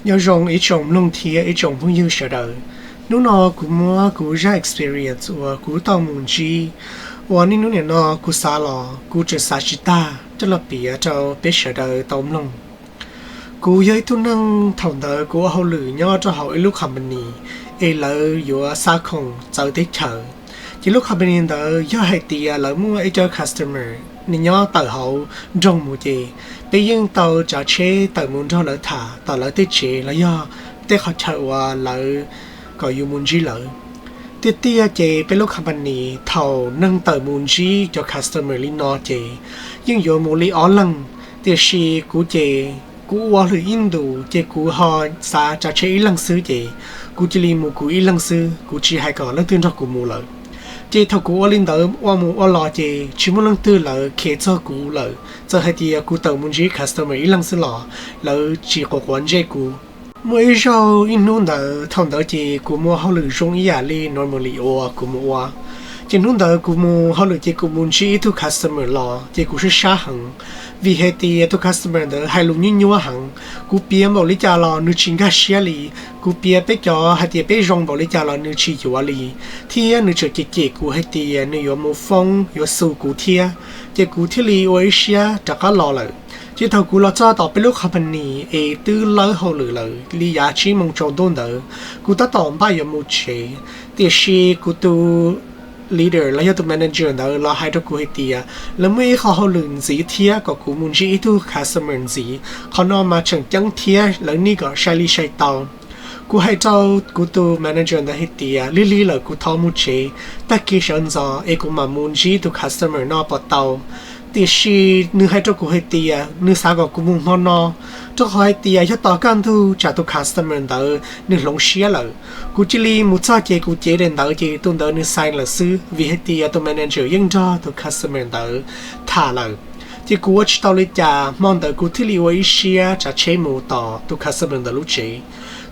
Nyob zoo ib tsoom mloog thiab ib tsoom phooj ywg sawv daws. Hnub no kuv muab kuv zaj experience uas kuv tau mus ntsib uas niaj hnub nim no kuv xav los kuv tseem xav tsis tag coj los piav rau peb sawv daws tau mloog. Kuv yog ib tug neeg thaum ntawd kuv ua hauj lwm nyob rau hauv ib lub company es lawv yuav xa khoom txawv teb chaws. Ces lub company ntawd yog hais tias lawv muaj ib co customer nws nyob tawm hauv nroog mus ces peb yeej tau tsav tsheb tawm mus nrog lawv tham tom lawv tej tsev los yog tej qhov chaw uas lawv kom yus mus ntsib lawv. Tiag tiag ces peb lub company thaum neeg tawm mus ntsib cov customer li no ces yeej yuav mus li ob leeg, tiam sis kuv ces kuv ua hauj lwm ib ntus ces kuv ho xav tsav tsheb ib leeg xwb ces kuv cia li mus kuv ib leeg xwb, kuv tsis hais kom leej twg nrog kuv mus lawm. Ces thaum kuv ua li ntawd ua mus ua los ces tsis muaj leej twg lawv khev txog kuv lawm, txawm hais tias kuv tawm mus ntsib customer ib leeg xwb los lawv tsis quav quav ntsej kuv. Muaj ib zaug ib hnub ntawd, thaum ntawd ces kuv mus hauj lwm zoo ib yam li normally uas kuv mus ua. Ces hnub ntawd kuv mus hauj lwm ces kuv mus ntsib ib tug customer los ces kuv sab sab heev, vim hais tias tus customer ntawd hais lus nyuaj nyuaj heev. Kuv piav npaum li cas los nws tsis nkag siab li, kuv piav peb cov hais tias peb zoo npaum li cas los nws tsis yuav li, thiab nws tseem cem cem kuv hais tias nws yuav mus foob yuav xu kuv thiab. Ces kuv thiaj li ua ib siab rov qab los lawm. Ces thaum kuv los txog tom peb lub company es twb lawb hauj lwm lawm li yav tsib moos tsaus ntuj ntawd, kuv tab tom npaj yuav mus tsev, tiam sis kuv tus leader los yog tus manager ntawd los hais rau kuv hais tias lawv muaj ib qho hauj lwm ntxiv thiab kom kuv mus ntsib ib tug customer ntxiv, qhov no mas tseem ceeb thiab lawv need kom sai li sai tau. Kuv hais rau kuv tus manager ntawd hais tias lig lig lawm kuv thov mus tsev, tag kis sawv ntxov es kuv mam mus ntsib tus customer no puas tau. Tiam sis nws hais rau kuv hais tias nws xav kom kuv mus hmo no, rau qhov hais tias yog tos kaj ntug tsam tus customer ntawd nws hloov siab lawm. Kuv cia li mus txog ces kuv cev daim ntawv ces tus ntawd nws sign lawm xwb, vim hais tias tus manager yeej nrog tus customer ntawd tham lawm. Ces kuv ua tsis tau li cas, hmo ntawd kuv thiaj li ua ib siab tsav tsheb mus tom tus customer ntawd lub tsev.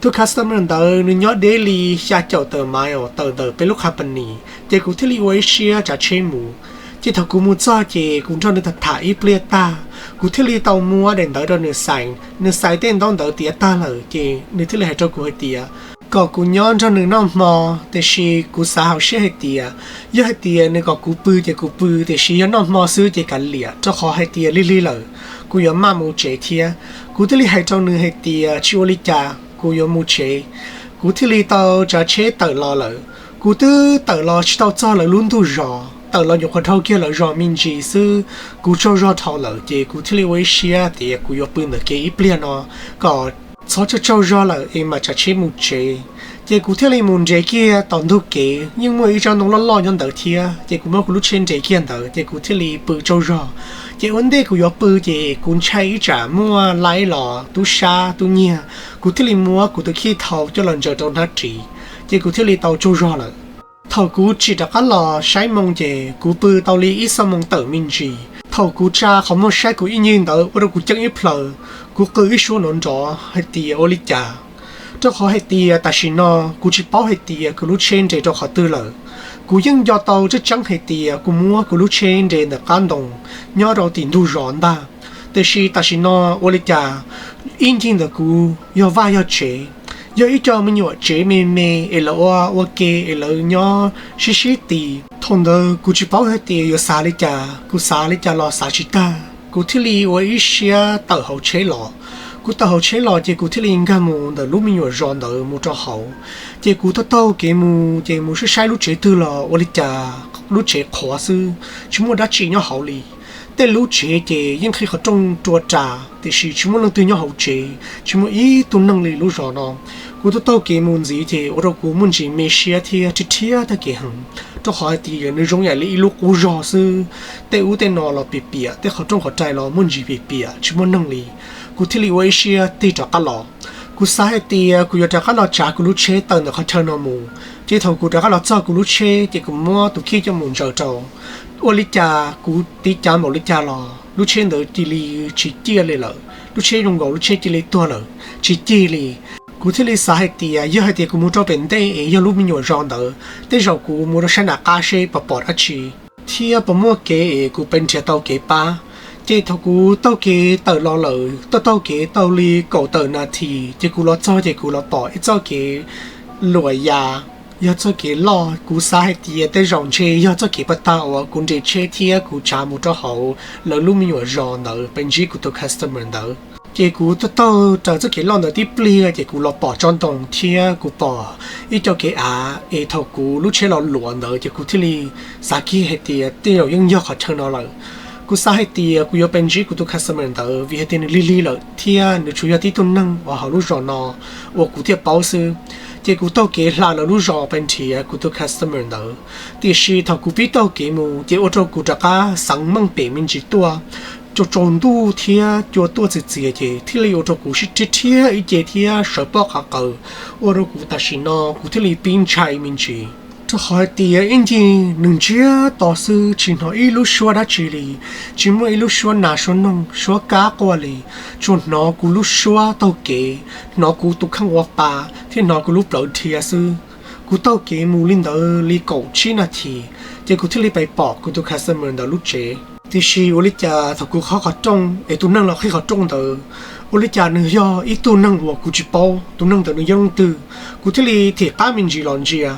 Tus customer ntawd nws nyob deb li xya caum tawm mile tawm ntawm peb lub company, ces kuv thiaj li ua ib siab tsav tsheb mus. Ces thaum kuv mus txog ces kuv nrog nws tham tham ib pliag tag, kuv thiaj li tau muab daim ntawv rau nws sign. Nws sign tej ntaub ntawv tiav tag lawm ces nws thiaj li hais rau kuv hais tias kom kuv nyob nrog nws noj hmo, tiam sis kuv xav hauv siab hais tias yog hais tias nws kom kuv pw ces kuv pw, tiam sis yog noj hmo xwb ces kav liam, rau qhov hais tias lig lig lawm kuv yuav maj mus tsev thiab. Kuv thiaj li hais rau nws hais tias tsis ua li cas, kuv yuav mus tsev. Kuv thiaj li tau tsav tsheb tawm los lawm. Kuv twb tawm los tsis tau txog lawv lub ntug zos, tawm los nyuam qhuav dhau kiag lawv zos me ntsis xwb, kuv tsaug zog dhau lawm ces kuv thiaj li ua ib siab tias kuv yuav pw ntawm kev ib pliag no kom txhob tsaug tsaug zog lawm es mam tsav tsheb mus tsev. Ces kuv thiaj li mus nres kiag tom ntug kev, yeej muaj ib tsob ntoo loj loj nyob ntawd thiab, ces kuv muab kuv lub tsheb nres kiag ntawd ces kuv thiaj li pw tsaug zog. Ces ua ntej kuv yuav pw ces kuv ntshai ib tsam muaj laib los tub sab tub nyiag, kuv thiaj li muab kuv tus khij thau coj los ntsaws rau hnab ris, ces kuv thiaj li tau tsaug zog lawm. Thaum kuv tsim rov qab los saib moo ces kuv pw tau li ib xuab moos tawm me ntsis. Thaum kuv tsa qhov muag saib kuv ib ncig ntawd ua rau kuv ceeb ib plhaws, kuv qw ib suab nrov nrov hais tias ua li cas, rau qhov hais tias tam sim no kuv tsis paub hais tias kuv lub tsheb nres rau qhov twg lawm. Kuv yeej nco tau tseeb tseeb hais tias kuv muab kuv lub tsheb nres ntawm qab ntoo nyob rau tim ntug zos ntag, tiam sis tam sim no ua li cas ib ncig ntawm kuv yog vaj yog tsev, yog ib co me nyuam tsev me me es lawv ua ua ke es lawv nyob sib sib tis. Thaum ntawd kuv tsis paub hais tias yuav xav li cas, kuv xav li cas los xav tsis tag, kuv thiaj li ua ib siab tawm hauv tsheb los. Kuv tawm hauv tsheb los ces kuv thiaj li nkag mus ntawm lub me nyuam zos ntawd mus rau hauv. Ces kuv taug taug kev mus ces mus saib saib lub tsev twg los ua li cas lub tsev qhuav xwb, tsis muaj dab tsi nyob hauv li. Tej lub tsev ces yeej qhib qhov rooj rua ras tiam sis tsis muaj leej twg nyob hauv tsev, tsis muaj ib tug neeg li lub zos no. Kuv taug taug kev mus ntxiv ces ua rau kuv muaj ntsis me siab thiab rhiab rhiab tag kev heev, rau qhov hais tias nws zoo yam li ib lub qub zog xwb. Tej ub tej no los piam piam, tej qhov rooj qhov rais los muaj ntsis piam piam tsis muaj neeg li. Kuv thiaj li ua ib siab tig rov qab los. Kuv xav hais tias kuv yuav rov qab los tsav kuv lub tsheb tawm ntawm qhov chaw no mus. Ces thaum kuv rov qab los txog kuv lub tsheb ces kuv muab tus khij coj mus ntsaws rau. Ua li cas kuv tiv cav npaum li cas los lub tsheb ntawd cia li tsis ciaj li lawm, lub tsheb zoo nkaus lub tsheb cia li tuag lawm, tsis cig li. Kuv thiaj li xav hais tias yog hais tias kuv mus rau pem ntej es yog lub me nyuam zos ntawd, tej zaum kuv mus rau sab nram qab seb puas pom dab tsi thiab puas muaj kev es kuv pes nrhiav tau kev pab. Ces thaum kuv taug kev tawm los lawm, taug taug kev tau li kaum tawm nas this ces kuv los txog ces kuv los pom ib txoj kev luam ya, yog txoj kev loj. Kuv xav hais tias tej zaum ntshe yog txoj kev pas tag uas kuv nres tsheb thiab kuv tsav mus rau hauv lawv lub me nyuam zos ntawd pes ntsib kuv tus customer ntawd. Ces kuv taug taug raws txoj kev loj ntawd tib pliag ces kuv los pom tsob ntoo thiab kuv pom ib co kev av es thaum kuv lub tsheb los luam ntawd ces kuv thiaj li xav kiag hais tias tej zaum yeej yog qhov chaw no lawm. Kuv xav hais tias kuv yuav pes ntsib kuv tus customer ntawd vim hais tias nws lig lig lawm thiab nws tsuas yog tib tug neeg uas hauv lub zos no uas kuv thiaj paub xwb. Ces kuv taug kev hla lawv lub zos pes nrhiav kuv tus customer ntawd. Tiam sis thaum kuv pib taug kev mus ces ua rau kuv rov qab xeev meej pem me ntsis tuaj, tsaus tsaus ntuj thiab cua tuaj txias txias ces thiaj li ua rau kuv sib rhiab rhiab ib ce thiab sawv pob qav qaws, ua rau kuv tam sim no kuv thiaj li pib ntshai me ntsis. Rau qhov hais tias ib ncig nws ntsiag to xwb tsis hnov ib lub suab dab tsi li, tsis muaj ib lub suab nas suab noog suab kab quaj li, tsuas hnov kuv lub suab taug kev, hnov kuv tus kheej ua pa thiab hnov kuv lub plawv dhia xwb. Kuv taug kev mus li ntawd li kaum tsib nas this ces kuv thiaj li pais pom kuv tus customer ntawd lub tsev. Tiam sis ua li cas thaum kuv qhib qhov rooj es tus neeg los qhib qhov rooj ntawd, ua li cas nws yog ib tug neeg uas kuv tsis paub, tus neeg ntawd nws yog leej twg. Kuv thiaj li thim qab me ntsis los ntsia.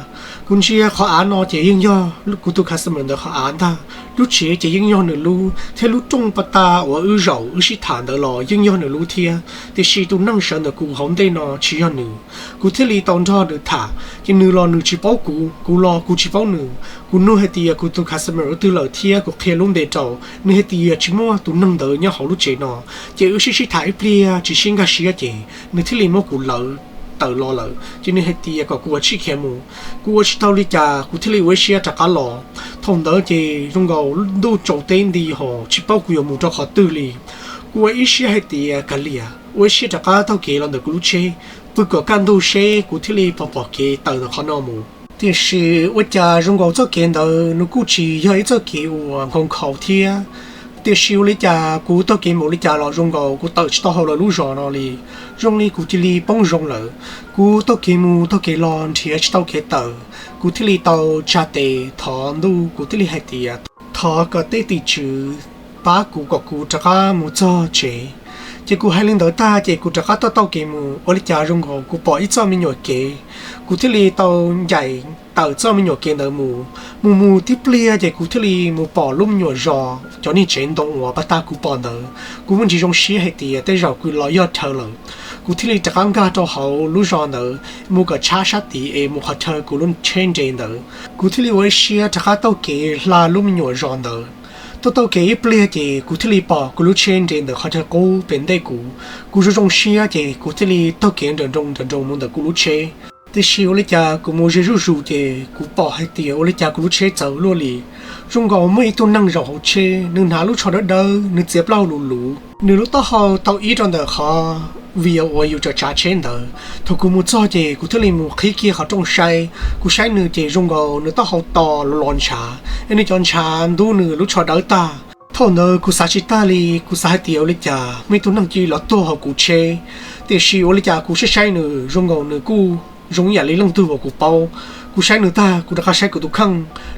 Kuv ntsia qhov av no ces yeej yog kuv tus customer ntawd qhov av ntag, lub tsev ces yeej yog nws lub thiab lub rooj pas tag uas wb zaum wb sib tham ntawd los yeej yog nws lub thiab, tiam sis tus neeg sawv ntawm kuv hauv ntej no tsis yog nws. Kuv thiaj li tau nrog nws tham ces nws los nws tsis paub kuv, kuv los kuv tsis paub nws. Kuv nug hais tias kuv tus customer ua twg lawm thiab kuv qhia lub npe rau, nws hais tias tsis muaj tus neeg ntawd nyob hauv lub tsev no. Ces wb sib sib tham ib pliag tsis sib nkag siab ces nws thiaj li muab kuv lawv tawm los lawm ces nws hais tias kom kuv ua tshij khiav mus. Kuv ua tsis tau li cas kuv thiaj li ua ib siab rov qab los. Thaum ntawd ces zoo nkaus ntuj tsaus teb nti hos tsis paub kuv yuav mus rau qhov twg li. Kuv ua ib siab hais tias kav liam, ua ib siab rov qab taug kev los ntawm kuv lub tsheb, pw kom kaj ntug seb kuv thiaj li pom pom kev tawm ntawm qhov no mus. Tiam sis ua cas zoo nkaus txoj kev ntawd nws kuj tsis yog ib txoj kev uas nkhaus nkhaus thiab. Tiam sis ua li cas kuv taug kev mus li cas los zoo nkaus kuv tawm tsis tau hauv lawv lub zos no li, zoo li kuv cia li poob zoo lawm. Kuv taug kev mus taug kev los nrhiav tsis tau kev tawm, kuv thiaj li tau tsa tes thov ntuj, kuv thiaj li hais tias thov kom tej tim tswv pab kuv kom kuv rov qab mus txog tsev. Ces kuv hais li ntawd tag ces kuv rov qab taug taug kev mus, ua li cas zoo nkaus kuv pom ib txoj me nyuam kev. Kuv thiaj li tau ncaim tawm txoj me nyuam kev ntawd mus. Mus mus tib pliag ces kuv thiaj li mus pom lub me nyuam zos cov niag tsev ntoo uas pas tag kuv pom ntawd. Kuv muaj ntsis zoo siab hais tias tej zaum kuv los yog chaw lawm. Kuv thiaj li rov qab nkag rau hauv lub zos ntawd mus kom tshab sab tid es mus qhov chaw kuv lub tsheb nres ntawd. Kuv thiaj li ua ib siab rov qab taug kev hla lub me nyuam zos ntawd. Taug taug kev ib pliag ces kuv thiaj li pom kuv lub tsheb nres ntawm qhov chaw qub pem ntej kuv. Kuv zoo zoo siab ces kuv thiaj li taug kev nrawm nroos nrawm nroos mus ntawm kuv lub tsheb. Tiam sis ua li cas kuv mus ze zuj zus ces kuv pom hais tias ua li cas kuv lub tsheb txawv luaj li. Zoo nkaus muaj ib tug neeg zaum hauv tsheb, nws hnav lub tsho dawb dawb, nws txiav plaub hau luv luv, nws lub taub hau tau ib rau ntawm qhov via uas yus tsav tsav tsheb ntawd. Thaum kuv mus txog ces kuv thiaj li mus qhib kiag qhov rooj saib. Kuv saib nws ces zoo nkaus nws taub hau to los los ntshav, es nws cov ntshav ntub nws lub tsho dawb tag. Thaum ntawd kuv xav tsis tag li, kuv xav hais tias ua li cas muaj ib tug neeg cia li los tuag hauv kuv tsheb. Tiam sis ua li cas kuv saib saib nws zoo nkaus nws kuj zoo ib yam li leej twg uas kuv paub. Kuv saib nws tag kuv rov qab saib kuv tus kheej,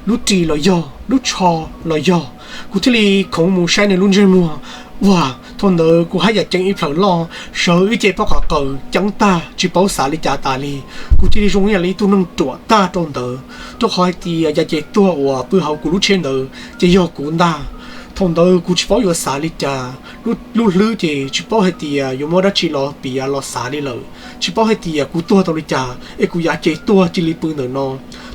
lub ris los yog, lub tsho los yog. Kuv thiaj li khoov mus saib nws lub ntsej muag. Uas thaum ntawd kuv haj yam ceev ib plhaw loj, sawv ib ce pob qhov qaws ceeb tag tsis paub xav li cas tas li. Kuv cia li zoo ib yam li ib tug neeg ruam tag rau ntawd, rau qhov hais tias yav cev tuag uas pw hauv kuv lub tsheb ntawd ces yog kuv ntag. Thaum ntawd kuv tsis paub yuav xav li cas, lub hlwb ces tsis paub hais tias yuav muab dab tsi los piav los xav li lawm. Tsis paub hais tias kuv tuag tau li cas es kuv yav cev tuag cia li pw ntawm no.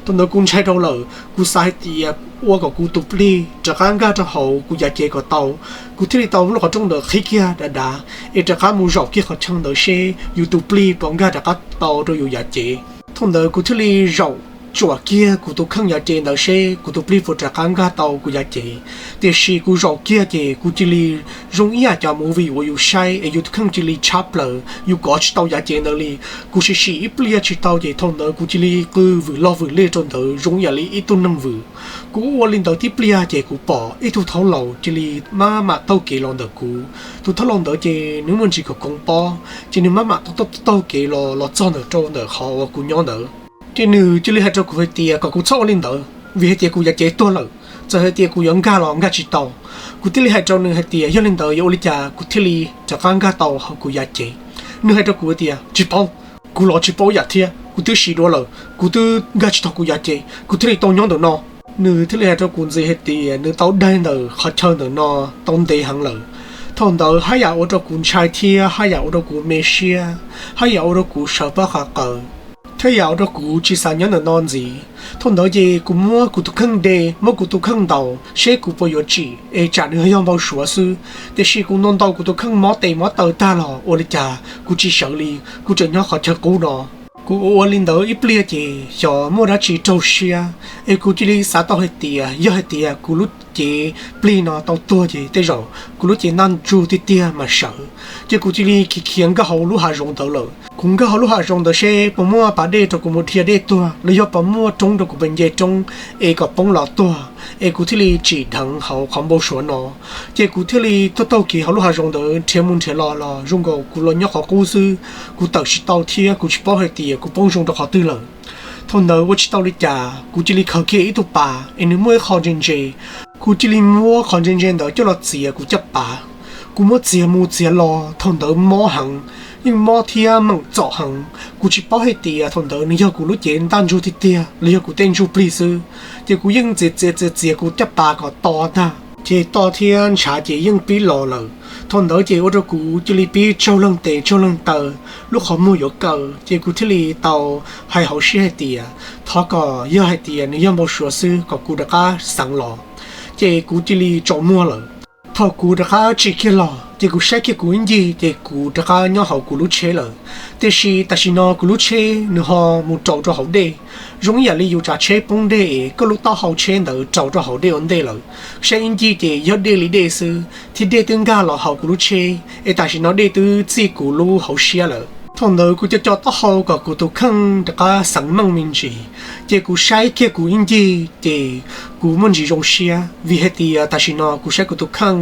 Thaum ntawd kuv ntshai rau lawm, kuv xav hais tias ua kom kuv tus plig rov qab nkag rau hauv kuv yav cev kom tau. Kuv thiaj li tau lub qhov rooj ntawd qhib kiag dav dav es rov qab mus zaum kiag qhov chaw ntawd seb yus tus plig puas nkag rov qab tau rau yus yav cev. Thaum ntawd kuv thiaj li zaum tsuam kiag kuv tus kheej yav cev ntawd seb kuv tus plig puas rov qab nkag tau kuv yav cev. Tiam sis kuv zaum kiag ces kuv cia li zoo ib yam cov movie uas yus saib es yus tus kheej cia li tshab plaws, yus kov tsis tau yav cev ntawd li. Kuv sim sim ib pliag tsis tau ces thaum ntawd kuv cia li qw vwm log vwm leg rau ntawd zoo ib yam li ib tug neeg vwm. Kuv ua li ntawd tib pliag ces kuv pom ib tug thaub laus cia li maj mam taug kev los ntawm kuv. Tus thaub laus ntawd ces nws muaj ntsis khoov khoov pob ces nws maj mam taug taug kev los los txog ntawm rau ntawm qhov uas kuv nyob ntawd. Ces nws cia li hais rau kuv hais tias kom kuv txhob ua li ntawd vim hais tias kuv yav cev tuag lawm. Txawm hais tias kuv yuav nkag los nkag tsis tau. Kuv thiaj li hais rau nws hais tias yog li ntawd yuav ua li cas kuv thiaj li rov qab nkag tau hauv kuv yav cev. Nws hais rau kuv tias tsis paub, kuv los tsis paub yam thiab, kuv twb siv dua lawm, kuv twb nkag tsis tau kuv yav cev, kuv thiaj li tau nyob ntawm no. Nws thiaj li hais rau kuv ntxiv hais tias nws tau daig ntawm qhov chaw ntawm no tau ntev heev lawm. Thaum ntawd haj yam ua rau kuv ntshai thiab haj yam ua rau kuv me siab, haj yam ua rau kuv sawv pab qhov qawv, thiab yam ua rau kuv tsis xav nyob ntawm no ntxiv. Thaum ntawd ces kuv muab kuv tus kheej de, muab kuv tus kheej ntaus seb kuv puas yuav tsim es tsam nws yog npau suav xwb. Tiam sis kuv ntaus ntaus kuv tus kheej mob tes mob taw tag los ua li cas kuv tsis sawv li, kuv tseem nyob qhov chaw qub no. Kuv ua ua li ntawd ib pliag ces xyov muaj dab tsi raug siab es kuv cia li xav tau hais tias yog hais tias kuv lub cev plig no tau tuag ces tej zaum kuv lub cev ntaj ntsug tiag tiag mas sawv. Ces kuv cia li khiav khiav nkag hauv lub hav zoov ntawd lawm. Kuv nkag hauv lub hav zoov ntawd seb puas muaj pas dej rau kuv mus dhia dej tuag los yog puas muaj roob rau kuv pes nce roob es kom poob los tuag es kuv thiaj li tsim dheev hauv qhov npau suav no. Ces kuv thiaj li taug taug kev hauv lub hav zoov ntawd nrhiav mus nrhiav los los zoo nkaus kuv los nyob qhov qub xwb, kuv tawm tsis tau thiab kuv tsis paub hais tias kuv poob zoo rau qhov twg lawm. Thaum ntawd ua tsis tau li cas kuv cia li khaws kiag ib tug pas es nws muaj ib qho ntse ntse. Kuv cia li muab qhov ntse ntse ntawd coj los txiav kuv caj pas. Kuv muab txiav mus txiav los thaum ntawd mob heev, yeej mob thiab meem txom heev. Kuv tsis paub hais tias thaum ntawd nws yog kuv lub cev ntaj ntsug tiag tiag los yog kuv tej ntsug plig xwb. Ces kuv yeej txiav txiav txiav txiav kuv caj pas kom to ntag, ces to thiab ntshav ces yeej pib los lawm. Thaum ntawd ces ua rau kuv cia li pib tsaug leeg tes tsaug leeg taw, lub qhov muag yuav kaw. Ces kuv thiaj li tau hais hauv siab hais tias thov kom yog hais tias nws yog npau suav xwb kom kuv rov qab xeev los. Ces kuv cia li tsaus muag lawm. Thaum kuv rov qab tsim kiag los ces kuv saib kiag kuv ib ncig ces kuv rov qab nyob hauv kuv lub tsheb lawm. Tiam sis tam sim no kuv lub tsheb nws ho mus raus rau hauv dej, zoo ib yam li yus tsav tsheb poob dej es koj lub taub hau tsheb ntawd raus rau hauv dej ua ntej lawm. Saib ib ncig ces yog dej li dej xwb thiab dej twb nkag los hauv kuv lub tsheb es tam sim no dej twb txij kuv lub hauv siab lawm. Thaum ntawd kuv co co taub hau kom kuv tus kheej rov qab xeev meej me ntsis, ces kuv saib kiag kuv ib ncig ces kuv muaj ntsis zoo siab vim hais tias tam sim no kuv saib kuv tus kheej,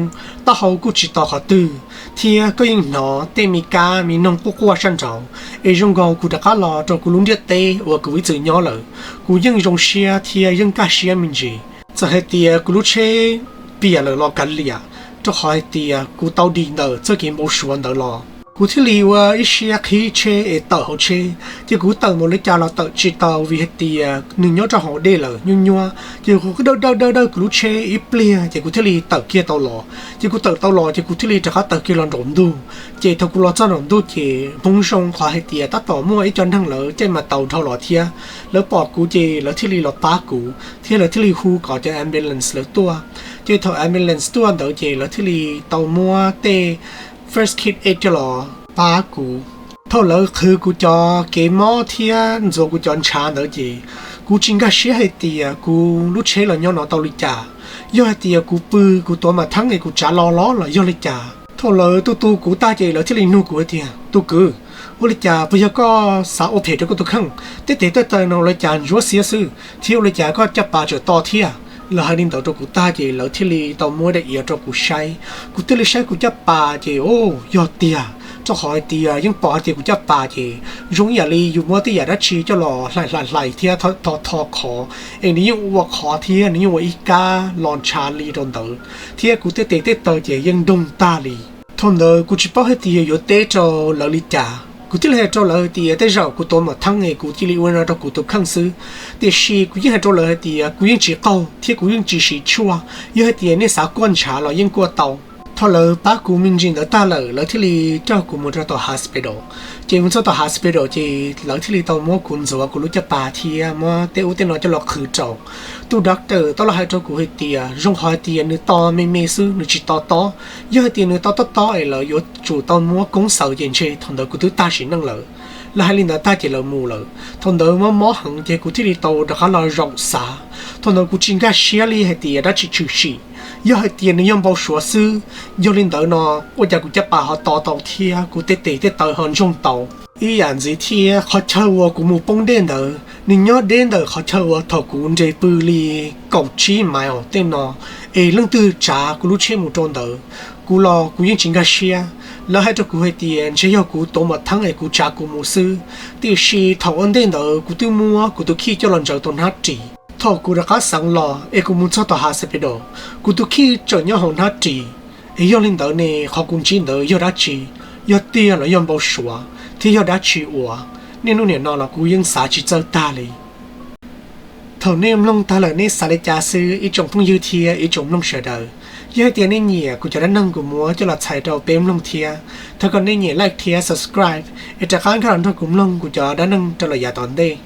taub hau kuj tsis to qhov twg thiab koj yeej hnov tej me kab me noog quaj quaj sab nraud es zoo nkaus kuv rov qab los rau kuv lub ntiaj teb uas kuv ib txwm nyob lawm. Kuv yeej zoo siab thiab yeej kaj siab me ntsis. Txawm hais tias kuv lub tsheb piam lawm los kav liam, rau qhov hais tias kuv tau dim ntawm txoj kev npau suav ntawd los, kuv thiaj li ua ib siab qhib tsheb es tawm hauv tsheb. Ces kuv tawm mus li cas los tawm tsis tau vim hais tias nws nyob rau hauv dej lawm nyuaj nyuaj. Ces kuv dawj dawj dawj dawj kuv lub tsheb ib pliag ces kuv thiaj li tawm kiag tau los. Ces kuv tawm tau los ces kuv thiaj li rov qab tawm kiag los nraum ntug. Ces thaum kuv los txog nraum ntug ces hmoov zoo qhov hais tias tab tom muaj ib co neeg lawv caij mas taus dhau los thiab, lawv pom kuv ces lawv thiaj li los pab kuv thiab lawv thiaj li hu kom cov ambulance lawv tuaj. Ces thaum ambulance tuaj ntawd ces lawv thiaj li tau muab tej first aid coj los pab kuv. Thaum lawv qhwv kuv cov kev mob thiab ntxuav kuv cov ntshav ntawd ces kuv tsis nkag siab hais tias kuv lub tsheb los nyob no tau li cas. Yog hais tias kuv pw, kuv tuav mas theeb es kuv tsav lo los los yog li cas. Thaum lawv tu tu kuv tag ces lawv thiaj li nug kuv hais tias, tus kwv, ua li cas puas yog koj xav ua phem rau koj tus kheej? Tej tes tej taw no ua li cas ntsuab xiab xwb thiab ua li cas koj caj pas tseem to thiab? Lawv hais li ntawd rau kuv tag ces lawv thiaj li tau muab daim iav rau kuv saib. Kuv thiaj li saib kuv caj pas ces, o, yog tiag, rau qhov hais tias yeej pom hais tias kuv caj pas ces zoo ib yam li yus muab tej yam dab tsi coj los hlais hlais hlais thiab tho tho qhov, es nws yeej ua qhov thiab nws yeej ua ib kab los ntshav li rau ntawd, thiab kuv tej tes tej taw ces yeej ntoog tag li. Thaum ntawd kuv tsis paub hais tias yuav teb rau lawv li cas, kuv thiaj li hais rau lawv hais tias tej zaum kuv tuav mas theeb es kuv cia li ua no rau kuv tus kheej xwb. Tiam sis kuv yeej hais rau lawv hais tias kuv yeej tsis qaug thiab kuv yeej tsis siv tshuaj, yog hais tias nej xav kuaj ntshav los yeej kuaj tau. Thaum lawv pab kuv me ntsis ntawd tag lawm lawv thiaj li coj kuv mus rau tom hospital. Ces mus txog tom hospital ces lawv thiaj li tau muab kuv ntxuav kuv lub caj pas thiab muab tej ub tej no coj los qhwv rau. Tus doctor tau los hais rau kuv hais tias zoo qhov hais tias nws to me me xwb, nws tsis to tob. Yog hais tias nws to tob tob es lawv yuav tsum tau muab koob xaws ces ntshe thaum ntawd kuv twb tag sim neej lawm. Lawv hais li ntawd tag ces lawv mus lawm. Thaum ntawd mob mob heev ces kuv thiaj li tau rov qab los zaum xav. Thaum ntawd kuv tsis nkag siab li hais tias dab tsi tshwm sim. Yog hais tias nws yog npau suav xwb, yog li ntawd no ua cas kuv caj pas ho to tau thiab kuv tej tes tej taw ho ntsoog tau ib yam ntxiv thiab? Qhov chaw uas kuv mus poob dej ntawd nws nyob deb ntawm qhov chaw uas thaum kuv nres pw li kaum tsib maiv tej no, es leej twg tsav kuv lub tsheb mus rau ntawd? Kuv los kuv yeej tsis nkag siab. Lawv hais rau kuv hais tias ntshe yog kuv tuav mas theeb es kuv tsav kuv mus xwb, tiam sis thaum ua ntej ntawd kuv twb muab kuv tus khij coj los ntsaws tau hnab ris. Thaum kuv rov qab xeev los es kuv mus txog tom hav Xes Pes Daus, kuv tus kheej tseem nyob hauv hnab ris. Es yog li ntawd ne, qhov kuv ntsib ntawd yog dab tsi? Yog tiag los yog npau suav, thiab yog dab tsi ua? Niaj hnub nim no los kuv yeej xav tsis txawj tag li. Thaum nej mloog tag lawm nej xav li cas xwb ib tsoom phooj ywg thiab ib tsoom mloog sawv daws? Yog hais tias nej nyiam kuv cov dab neeg kuv muab coj los txhais rau peb mloog thiab, thov kom nej nyem like thiab subscribe es rov qab nkag los nrog kuv mloog kuv cov dab neeg rau lawm yav tom ntej.